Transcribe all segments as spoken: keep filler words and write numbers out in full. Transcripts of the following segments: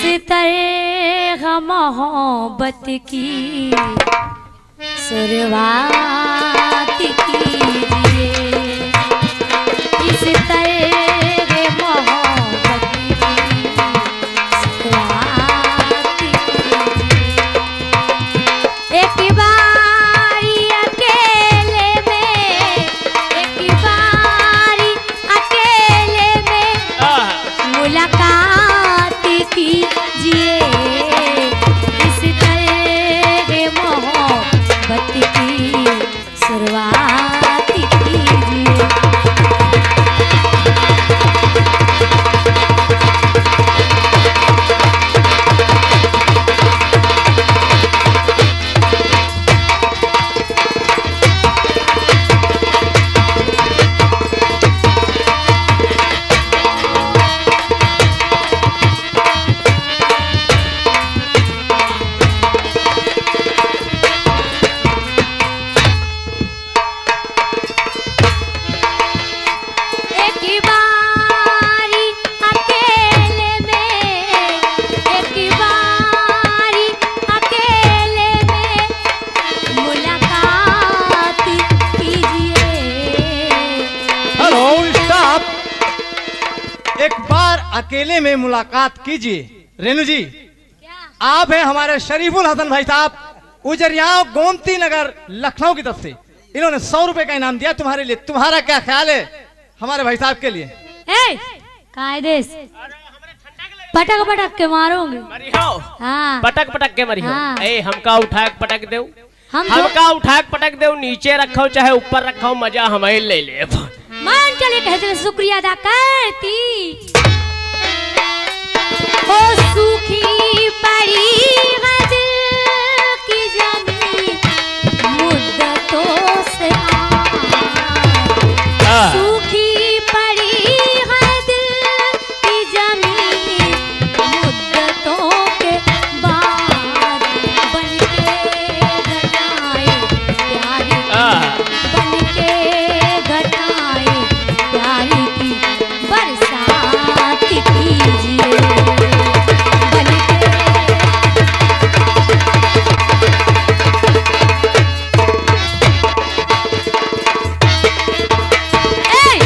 तरह मोहब्बत की शुरुआत कीजिए, इस तरह मोहब्बत की शुरुआत कीजिए। एक बारी अकेले में, एक बारी अकेले में आहा। मुलाकात कीजिए, इस तरह मोहब्बत की शुरुआत कीजिए। एक बारी अकेले में, एक बारी अकेले में मुलाकात कीजिए। Hello, stop। एक बार अकेले में मुलाकात कीजिए। रेणु जी, क्या? आप हैं हमारे शरीफुल हसन भाई साहब, उजरियाव गोमती नगर, लखनऊ की तरफ से। इन्होंने सौ रुपए का इनाम दिया तुम्हारे लिए, तुम्हारा क्या ख्याल है हमारे भाई साहब के लिए? ए, कायदे से पटक पटक के मारूंगी। मरिहो। हाँ। पटक पटक के मरिहो। हाँ। ए, हमका उठा के पटक देउ। हम तो हमका उठा के पटक देउ, नीचे रखो चाहे ऊपर रखो, मजा हमही ले लेब। मान के लिए कहते हैं, शुक्रिया अदा करती। ओ सूखी पड़ी है दिल की जमीन मुद्दतों से आज। हाँ। सूखी पड़ी है दिल की जमीन मुद्दतों के बाद बनके घटाएं प्यार की, आह। बनके घटाएं प्यार की बरसात कीजिए, बनके। ए!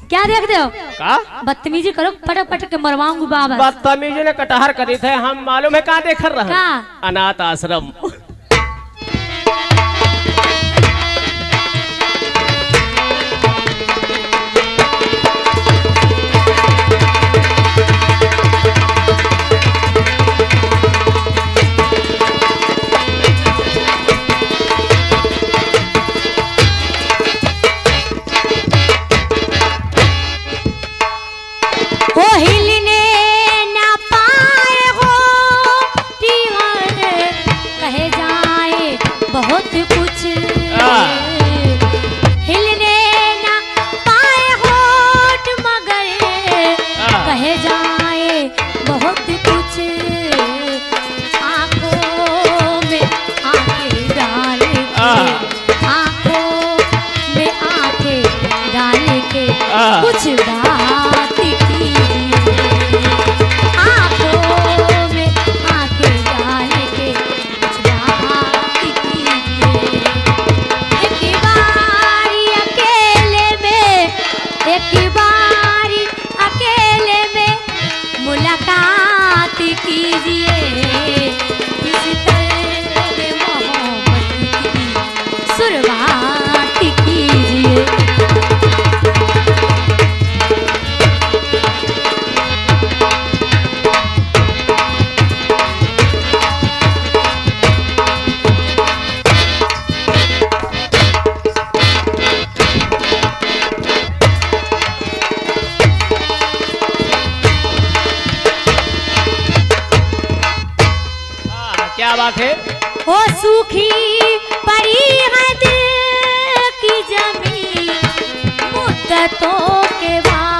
क्या देखते हो? का? बदतमीजी करो, पटक पटक के मरवाऊंगी बाबा। बदतमीजी ने कटहर करी थे, हम मालूम है कहाँ देख रहे हैं? का? अनाथ आश्रम। हो हिलने ना पाए हो टीवर, कहे जाए बहुत कुछ। हाँ। हिलने ना पाए होठ मगर हाँ। कहे जाए बहुत कुछ। आँखों में आँखें डाल के, आह। आँखों में आँखें डाल के, आह। कुछ बात कीजिए। आँखों में आँखें डाल के कुछ बात कीजिए। एक बारी अकेले में, एक बारी अकेले में मुलाकात कीजिए, इस तरह मोहब्बत की शुरुआत कीजिए। आह, क्या बात है। ओ सूखी पड़ी है दिल की जमीन मुद्दतों के बाद।